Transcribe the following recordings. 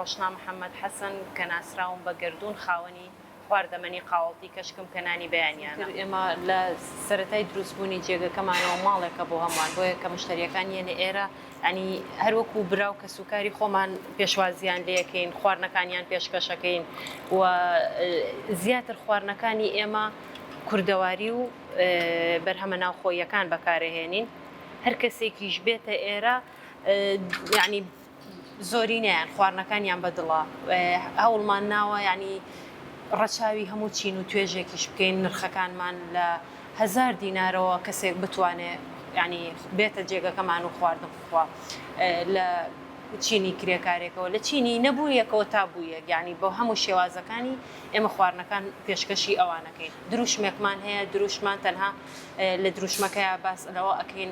ڕۆشنا محەمەد حەسەن کە ناسراوم بە گەردوون خاوەنی خواردەمەنی قاوەڵتی کەشکم کە نانی بەیانیانە. ئێمە لە سەرەتای دروستبوونی جێگەکەمانەوە ماڵێکە بۆ هەمووان بۆیە کە مشتەریەکان یەنە ئێرە یانی هەر وەکو برا و کەسوکاری خۆمان پێشوازیان لێکەین خواردنەکانیان پێشکەشەکەین و زیاتر خواردنەکانی ئێمە کوردەواری و بەرهەمە ناوخۆییەکان بەکارەهێنین هەر کەسێکیش بێتە ئێرە یانی زۆرینەیان خواردنەکانیان بە دڵە هەوڵمان ناوە یانی ڕەچاوی هەموو چین و توێژێکیش بکەین نرخەکانمان لە هەزار دینارەوە کەسێک بتوانێ یانی بێتە جێگەکەمان و خواردن بخوا لە چینی کرێکارێکەوە لە چینی نەبوویەکەوە تا بوویەک یانی بۆ هەموو شێوازەکانی ئێمە خواردنەکان پێشکەشی ئەوانەکەین دروشمێکمان هەیە دروشمان تەنها لە دروشمەکەیا باس لەوە ئەکەین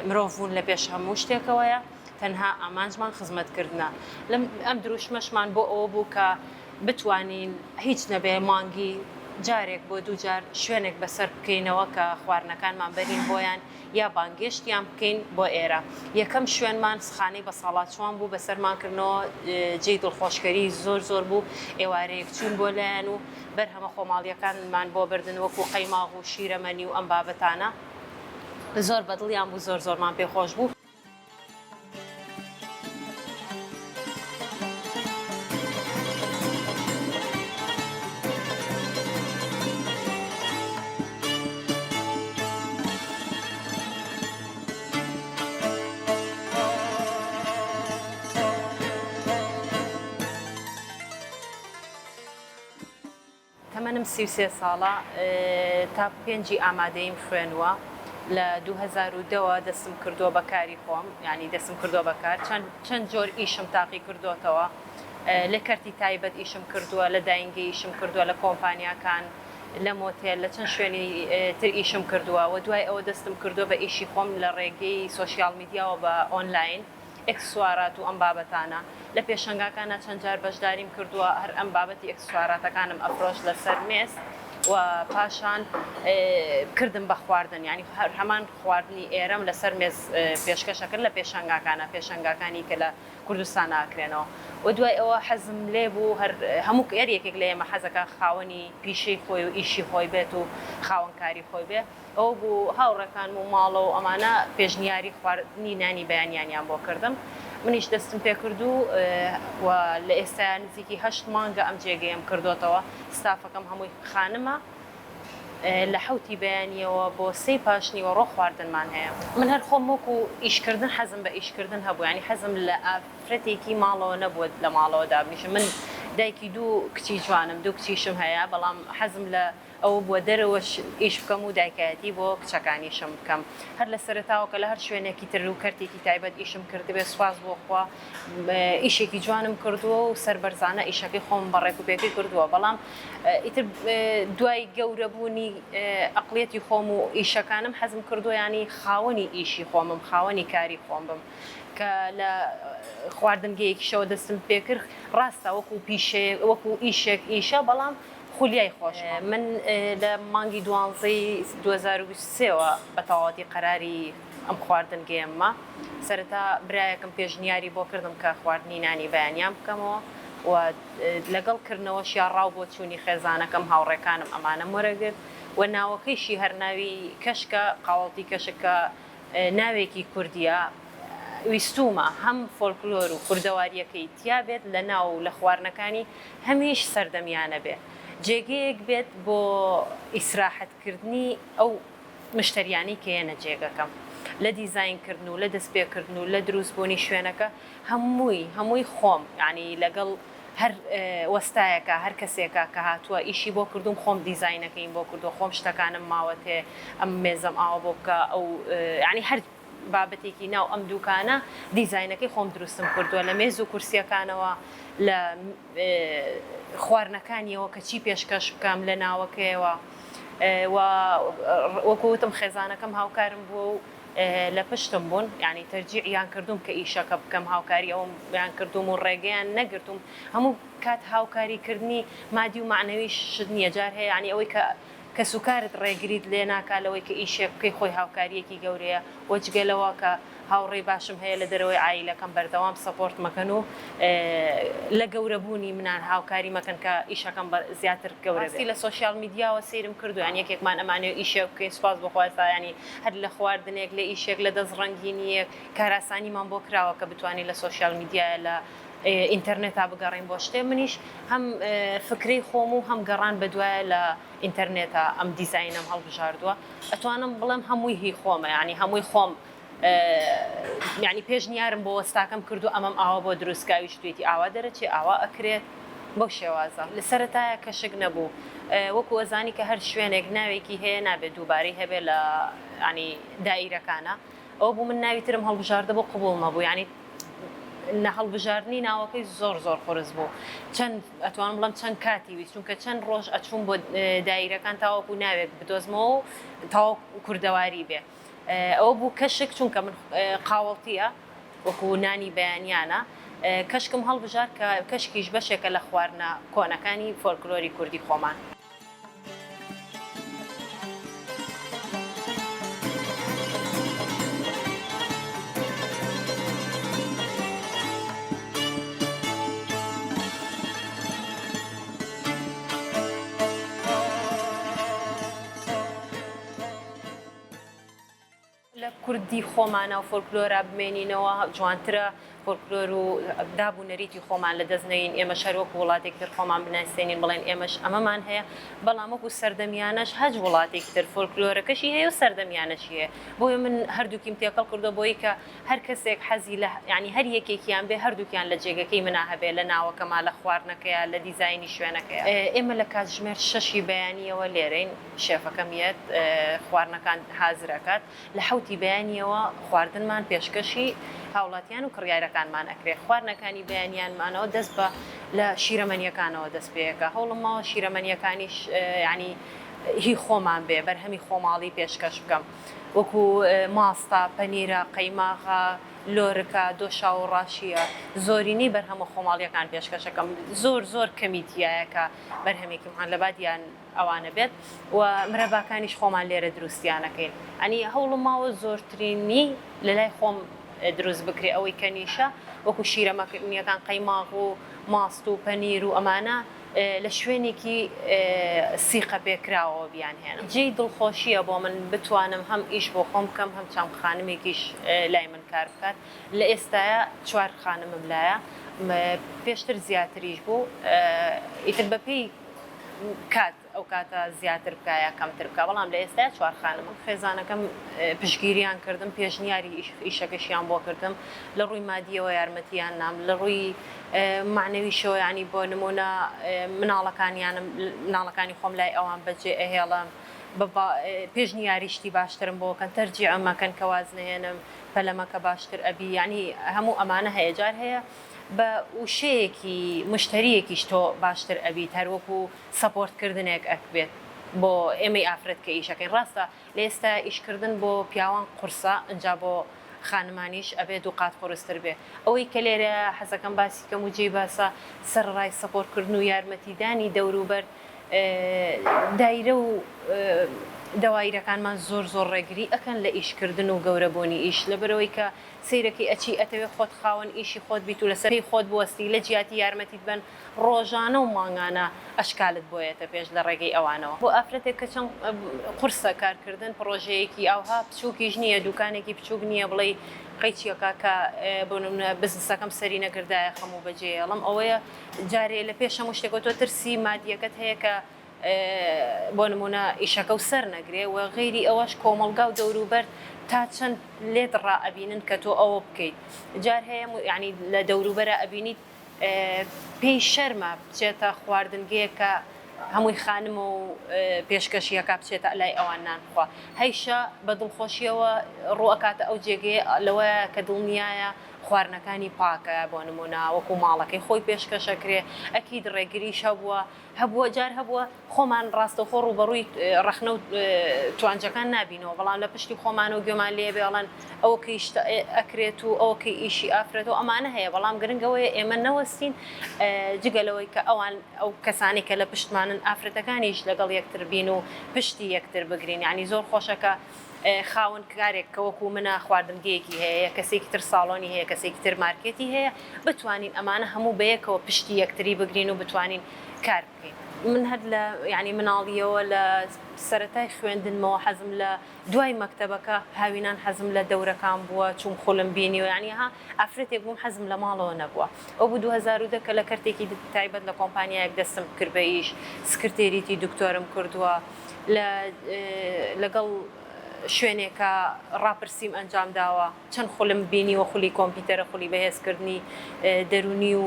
مرۆڤ بوون لە پێش هەموو شتێکەوەیە تەنها ئامانجمان خزمەتکردنە لەم ئەم دروشمەشمان بۆ ئەوە بوو کە بتوانین هیچ نەبێ مانگی جارێک بۆ دووجار شوێنێک بەسەر بکەینەوە کە خواردنەکانمان بەرین بۆیان یا بانگێشتیان بکەین بۆ ئێرە یەکەم شوێنمان خانەی بەساڵاچوان بوو بەسەرمان کردنەوە جێی دڵخۆشکەری زۆر زۆر بوو ئێوارەیەک چوون بۆ لایەن و بەرهەمە خۆماڵیەکانمان بۆ بردن وەکو قەیماغ و شیرەمەنی و ئەم بابەتانە زۆر بەدڵیان بوو زۆر زۆرمان پێ خۆش بوو. تەمەنم 33 ساڵە تا پێنجی ئامادەییم خوێنووە لە 2010 ەوە دەستم کردووە بە کاری خۆم یانی دەستم کردووە بە کار چەند چەند جۆر ئیشم تاقی کردۆتەوە لە کەرتی تایبەت ئیشم کردووە لە داینگە ئیشم کردووە لە کۆمپانیاکان لە مۆتێل لە چەند شوێنی تر ئیشم کردووە و دوای ئەوە دەستم کردووە بە ئیشی خۆم لە ڕێگەی سۆشیال میدیاوە بە ئۆنلاین ئێکسسوارات و ئەم بابەتانە. لە پێشەنگاکانا چەند جار بەشداریم کردووە هەر ئەم بابەتی ئێکسسواراتەکانم ئەفرۆشت لەسەر مێز و پاشان کردم بە خواردن یانی هەر هەمان خواردنی ئێرەم لەسەر مێز پێشکەش ئەکرد لە پێشەنگاکانا پێشەنگاکانی کە لە کوردستانا ئەکرێنەوە و دوای ئەوە حەزم لێ بوو هەر هەموو هەر یەکێک لە ئێمە حەزەکا خاوەنی پیشەی خۆی و ئیشی خۆی بێت و خاوەنکاری خۆی بێ. ئەوە بوو هاوڕێکانم و ماڵە و ئەمانە پێشنیاری خواردنی نانی بەیانیانیان بۆ کردم منیش دەستم پێکرد و و لە ئێستایا نزیکی هەشت مانگە ئەم جێگەیەم کردۆتەوە ستافەکەم هەمووی خانمە لە حەوتی بەیانیەوە بۆ سێی پاشنیوەڕۆ خواردنمان هەیە. من هەر خۆم وەکو ئیشکردن حەزم بە ئیشکردن هەبوو یانی حەزم لە ئافرەتێکی ماڵەوە نەبووە لە ماڵەوە دابنیشم من دایکی دوو کچی جوانم دوو کچیشم هەیە بەڵام حەزم لە ئەوە بووە دەرەوەش ئیش بکەم و دایکایەتی بۆ کچەکانیشم بکەم. هەر لە سەرەتاوە کە لە هەر شوێنێکی تر و کەرتێکی تایبەت ئیشم کردبێ سوپاس بۆ خوا ئیشێکی جوانم کردووە و سەربەرزانە ئیشەکەی خۆم بە ڕێکوپێکی کردووە بەڵام ئیتر دوای گەورەبوونی ئەقڵیەتی خۆم و ئیشەکانم حەزم کردووە یانی خاوەنی ئیشی خۆمم خاوەنی کاری خۆم بم کە لە خواردنگەیەکیشەوە دەستم پێکرد ڕاستە وەکو پیشەیەک وەکو ئیشێک ئیشە بەڵام خولیای خۆشمە. من لە مانگی دوانزەی 2023 وە بە تەواوەتی قەراری ئەم خواردنگەیەممە. سەرەتا برایەکم پێشنیاری بۆ کردم کە خواردنی نانی بەیانیان بکەمەوە و لەگەڵ کردنەوەشیا ڕاو بۆچوونی خێزانەکەم، هاوڕێکانم ئەمانەم وەرەگرت و ناوەکەیشی هەر ناوی کەشکە، قاوەڵتی کەشک کە ناوێکی کوردییە، ویستوومە هەم فۆلکلۆر و کوردەوارییەکەی تیا بێت لە ناو و لە خواردنەکانی، هەمیش سەردەمیانە بێ. جێگەیەک بێت بۆ ئیسراحەت کردنی ئەو مشتەریانەی کە یەنە جێگەکەم. لە دیزاین کردن و لە دەستپێکردن و لە دروست بوونی شوێنەکە هەمووی هەمووی خۆم یانی لەگەڵ هەر وەستایەکا هەر کەسێکا کە هاتووە ئیشی بۆ کردووم خۆم دیزاینەکەیم بۆ کردووە خۆم شتەکانم ماوەتێ ئەم مێزەم ئاوا بۆ بکە ئەو یانی هەر بابەتێکی ناو ئەم دوکانە دیزاینەکەی خۆم دروستم کردووە لە مێز و کورسیەکانەوە لە خواردنەکانیەوە کە چی پێشکەش بکەم لە ناوەکەیەوە و وەکو وتم خێزانەکەم هاوکارم بووە و لە پشتم بوون یانی تەرجیعیان کردووم کە ئیشەکە بکەم هاوکاری ئەوەیان کردووم و ڕێگەیان نەگرتووم هەموو کات هاوکاری کردنی مادی و مەعنەویش شت نییە جار هەیە یانی ئەوەی کە کەسوکارت ڕێگریت لێ ناکا لەوەی کە ئیشێک بکەی خۆی هاوکارییەکی گەورەیە و جگە لەوە کە. هاوڕێی باشم هەیە لە دەرەوەی عایلەکەم بەردەوام support مەکەن و لە گەورە بوونی منان هاوکاری مەکەن کە ئیشەکەم زیاتر گەورە بێ. لە social media وە سەیرم کردووە یانی یەکێکمان ئەمانەوێ ئیشێک بکەین سوپاس بۆ خوا ئێستا یانی هەر لە خواردنێک لە ئیشێک لە دەست ڕەنگینییەک کارئاسانیمان بۆ کراوە کە بتوانین لە social media یا لە ئینتەرنێتا بگەڕێین بۆ شتێ منیش هەم فکرەی خۆم و هەم گەڕان بەدوایە لە ئینتەرنێتا ئەم دیزاینەم هەڵبژاردووە ئەتوانم بڵێم هەمووی هی خۆمە یانی هەمووی خۆم یانی پێشنیارم بۆ وەستاکەم کردو ئەمەم ئاوا بۆ دروست کە ئەویش توێتی ئاوا دەرەچێ ئاوا ئەکرێت بەو شێوازە. لە سەرەتایە کەشک نەبوو وەکو ئەزانی کە هەر شوێنێک ناوێکی هەیە نابێت دووبارەی هەبێ لە یانی دائیرەکانە ئەوە بوو من ناوی ترم هەڵبژاردە بۆ قبوڵ نەبوو یانی نە هەڵبژاردنی ناوەکەی زۆر زۆر قورس بوو چەند ئەتوانم بڵێم چەند کاتی ویست چونکە چەند ڕۆژ ئەچووم بۆ دایرەکان تاوەکو ناوێک بدۆزمەوە و تاوەکو کوردەواری بێ ئەوە بوو کەشک چونکە من قاوەڵتیە وەکو نانی بەیانیانە کەشکم هەڵبژارد کە کەشکیش بەشێکە لە خواردنە کۆنەکانی فۆلکلۆری کوردی خۆمان. لە کوردی خۆمانا و فۆلکلۆرا بمێنینەوە جوانترە، فۆلکلۆر و داب و نەریتی خۆمان لە دەست نەین، ئێمەش هەر وەکو وڵاتێکی تر خۆمان بناسێنین بڵێن ئێمەش ئەمەمان هەیە، بەڵام وەکو سەردەمیانەش هەچ وڵاتێکی تر فۆلکلۆرەکەشی هەیە و سەردەمیانەشی هەیە، بۆیە من هەردووکیم تێکەڵ کردووە بۆی کە هەر کەسێک حەزی لە یانی هەر یەکێکیان بێ هەردووکیان لە جێگەکەی منا هەبێ لە ناوەکەما لە خواردنەکەیا لە دیزاینی شوێنەکەیا. ئێمە لە کاتژمێر شەشی بەیانییەوە لێرەین. شێفەکەم یەت خواردنەکان حازر ئەکات، لە حەوتی بەیانییەوە خواردنمان پێشکەشی هاوڵاتیان و کڕیارەکانمان ئەکرێ، خواردنەکانی بەیانیانمانەوە دەست بە لە شیرەمەنییەکانەوە دەست پێ ئەکا، هەوڵم ماوە شیرەمەنییەکانیش یانی هی خۆمان بێ، بەرهەمی خۆماڵی پێشکەش بکەم، وەکو ماستە، پەنیرە، قەیماغە، لۆرکە، دۆشاو و ڕاشییە، زۆرینەی بەرهەمە خۆماڵییەکان پێشکەش ئەکەم، زۆر زۆر کەمی تیایە کە بەرهەمێکی محەلەبات یان. ئەوانە بێت و مرەباکانیش خۆمان لێرە دروستیان ئەکەین ئەنی هەوڵم ماوە زۆرترینی لەلای خۆم دروست بکرێ ئەوەی کە نیشە وەکو شیرەمەنیەکان قەیماغ و ماست و پەنیر و ئەمانە لە شوێنێکی سیقە پێکراوەوە بیان هێنم جێی دڵخۆشیە بۆ من بتوانم هەم ئیش بۆ خۆم بکەم هەم چەند خانمێکیش لای من کار بکات لە ئێستایا چوار خانمم لایە پێشتر زیاتریش بوو ئیتر بەپێی کات ئەو کاتە زیاتر بکا یا کەمتر بکا بەڵام لە ئێستایا چوار خانمم خێزانەکەم پشتگیریان کردم پێشنیاری ئیشەکەشیان بۆ کردم لە ڕووی مادیەوە یارمەتیان نام لە ڕووی مەعنەویشەوە یانی بۆ نمونە مناڵەکانیانم مناڵەکانی خۆم لای ئەوان بەجێ ئەهێڵم پێشنیاری شتی باشترم بۆ کەن تەرجیعم مەکەن کە واز نەهێنم پەلەمەکە باشتر ئەبی یانی هەموو ئەمانە هەیە جار هەیە بە وشەیەکی مشتەریەکیش تۆ باشتر ئەبیت هەر وەکو support کردنێک ئەکبێت بۆ ئێمەی ئافرەت کە ئیشەکەین ڕاستە لە ئێستا ئیش کردن بۆ پیاوان قورسە ئنجا بۆ خانمانیش ئەبێ دووقات قورستر بێ ئەوەی کە لێرەیا حەزەکەم باسی کەم و جێی باسە سەرەڕای support کردن و یارمەتیدانی دەوروبەر دایرە و دەوایرەکانمان زۆر زۆر ڕێگری ئەکەن لە ئیش کردن و گەورە بوونی ئیش لەبەرئەوەی کە سەیرەکەی ئەچی ئەتەوێ خۆت خاوەن ئیشی خۆت بیت و لەسەر پێی خۆت بوەستی لە جیاتی یارمەتیت بەن ڕۆژانە و مانگانە ئەشکالت بۆ یەتە پێش لە ڕێگەی ئەوانەوە. بۆ ئافرەتێک کە چەند قورسە کار کردن پڕۆژەیەکی ئاوها بچوکیش نیە دوکانێکی بچوک نیە بڵێی قەیچیەکە کە بۆ نمونە بزنسەکەم سەری نەگردایە خەم و بەجێیەڵم ئەوەیە جارێ لە پێش هەموو شتێکەوە تۆ ترسی مادیەکەت هەیە کە بۆ نموونە ئیشەکە و سەر نەگرێ و غەیری ئەوەش کۆمەڵگا و دەوروبەرت تا چەند لێت ڕائەبینن کە تۆ ئەوە بکەیت جار هەیە یانی لە دەوروبەرا ئەبینیت پێی شەرمە بچێتە خواردنگەیەک کە هەمووی خانمە و پێشکەشی ئەکا بچێتە لای ئەوان نان بخوا هەیشە بە دڵخۆشیەوە ڕوو ئەکاتە ئەو جێگەیە لەوەیە کە دڵنیایە خواردنەکانی پاکە بۆ نموونە وەکوو ماڵەکەی خۆی پێشکەش ئەکرێ ئەکید ڕێگریش هەبووە هەبووە جار هەبووە خۆمان ڕاستەوخۆ ڕووبەڕووی ڕەخنە و توانجەکان نابینەوە بەڵام لە پشتی خۆمانەوە گوێمان لێ بێ ئەڵێن ئەوە کەی شتە ئەکرێت و ئەوە کەی ئیشی ئافرەت و ئەمانە هەیە بەڵام گرنگ ئەوەیە ئێمە نەوەستین جگە لەوەی کە ئەوان ئەو کەسانەی کە لە پشتمانن ئافرەتەکانیش لەگەڵ یەکتر بین و پشتی یەکتر بگرین یانی زۆر خۆشە کە. خاوەن کارێک کە وەکو منە خواردنگەیەکی هەیە یا کەسێکی تر ساڵۆنی هەیە کەسێکی تر مارکێتی هەیە بتوانین ئەمانە هەموو بەیەکەوە پشتی یەکتری بگرین و بتوانین کار بکەین. من هەر لە یانی مناڵیەوە لە سەرەتای خوێندنمەوە حەزم لە دوای مەکتەبەکە هاوینان حەزم لە دەورەکان بووە چووم خولم بینیوە یانی ها ئافرەتێک بووم حەزم لە ماڵەوە نەبووە ئەو بوو 2010 کە لە کەرتێکی تایبەت لە کۆمپانیایەک دەستم کرد بە ئیش سکرتێریتی دکتۆرم کردووە لە لەگەڵ شوێنێکا ڕاپرسیم ئەنجام داوە چەند خولم بینیوە خولی کۆمپیوتەرە خولی بەهێزکردنی دەرونی و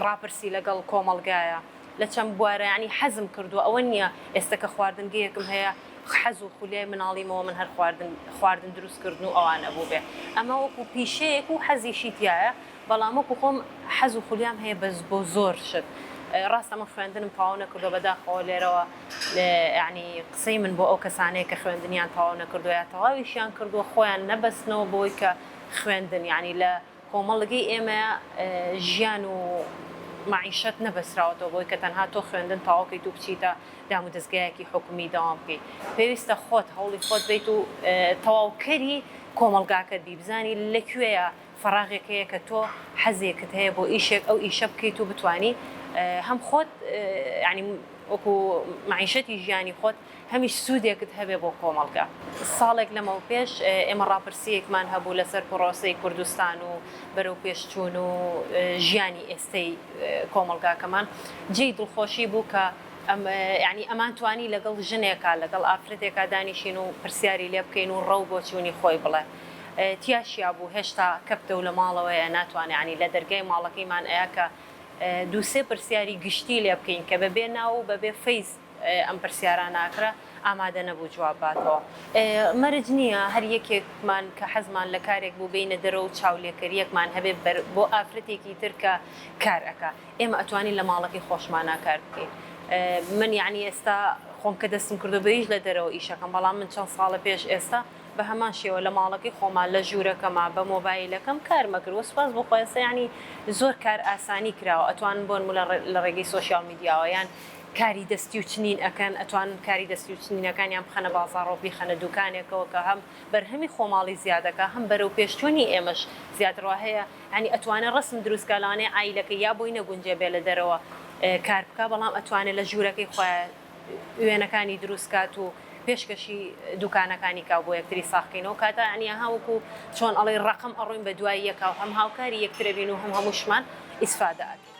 ڕاپرسی لەگەڵ کۆمەڵگایە لە چەند بوارە یانی حەزم کردووە ئەوە نییە ئێستا کە خواردنگەیەکم هەیە حەز و خولیای مناڵیمەوە من هەر خواردن خواردن دروست کردن و ئەوانە بووبێ ئەمە وەکو پیشەیەک و حەزیشی تیایە بەڵام وەکو خۆم حەز و خولیام هەیە بەس بۆ زۆر شت ڕاستە من خوێندنم تەواو نەکردووە بەداخەوە لێرەوە یانی قسەی من بۆ ئەو کەسانەیە کە خوێندنیان تەواو نەکردووە یا تەواویشیان کردووە خۆیان نەبەستنەوە بەوەی کە خوێندن یانی لە کۆمەڵگەی ئێمە ژیان و مەعیشەت نەبەستراوەتەوە بەوەی کە تەنها تۆ خوێندن تەواو کەیت و بچیتە دامودەزگایەکی حکومی دەوام بکەیت پێویستە خۆت هەوڵی خۆت بیت و تەواوکەری کۆمەڵگاکەت بی بزانی لە کوێیە فەراغێک هەیە کە تۆ حەزێکت هەیە بۆ ئیشێک ئەو ئیشە بکەیت و بتانی هەم خۆت یانی وەکو مەعیشەتی ژیانی خۆت هەمیش سوودێکت هەبێ بۆ کۆمەڵگە. ساڵێک لەمەوپێش ئێمە ڕاپرسییەکمان هەبوو لەسەر پڕۆسەی کوردستان و بەرەوپێشچوون و ژیانی ئێستەی کۆمەڵگاکەمان. جێی دڵخۆشی بوو کە ئەم یانی ئەمان توانی لەگەڵ ژنێکا، لەگەڵ ئافرەتێکا دانیشین و پرسیاری لێ بکەین و ڕەو بۆچوونی خۆی بڵێ. تیاشیا بوو هێشتا کەپتە و لە ماڵەوەیە ناتوانێ یانی لە دەرگای ماڵەکەیمان ئەیا کە دوو سێ پرسیاری گشتی لێ بکەین کە بەبێ ناو و بەبێ فەیس ئەم پرسیارانە ئەکرا ئامادە نەبوو جواب باتەوە. مەرج نییە هەر یەکێکمان کە حەزمان لە کارێک بوو بێینە دەرەوە و چاولێکەرییەکمان هەبێ بۆ ئافرەتێکی تر کە کار ئەکا. ئێمە ئەتوانین لە ماڵەکەی خۆشمانا کار بکەین. من یەعنی ئێستا خۆم کە دەستم کردووە بە ئیش لە دەرەوە ئیشەکەم، بەڵام من چەند ساڵە پێش ئێستا بە هەمان شێوە لە ماڵەکەی خۆما لە ژوورەکەما بە مۆبایلەکەم کارم ئەکرد وە سوپاس بۆ خوا ئێستا یەعنی زۆر کار ئاسانی کراوە ئەتوانن بۆ نموونە لە ڕێگەی سۆشیال میدیاوە یان کاری دەستی و چنین ئەکەن ئەتوانن کاری دەستی و چنینەکانیان بخەنە بازاڕەوە بیخەنە دوکانێکەوە کە هەم بەرهەمی خۆماڵی زیادەکا هەم بەرەو پێشچوونی ئێمەش زیاتر وا هەیە یانی ئەتوانێ ڕەسم دروست کا لەوانەیە عایلەکەی یا بۆی نەگونجێ بێ لە دەرەوە کار بکا بەڵام ئەتوانێ لە ژوورەکەی خۆیا وێنەکانی دروست کات و پێشکەشی دوکانەکانی کا و بۆ یەکتری ساغ کەینەوە کاتە یانی ئەها وەکو چۆن ئەڵێی ڕەقەم ئەڕۆین بە دوای یەکا و هەم هاوکاری یەکترە بین و هەم هەمووشمان ئیسفادە ئەکەین.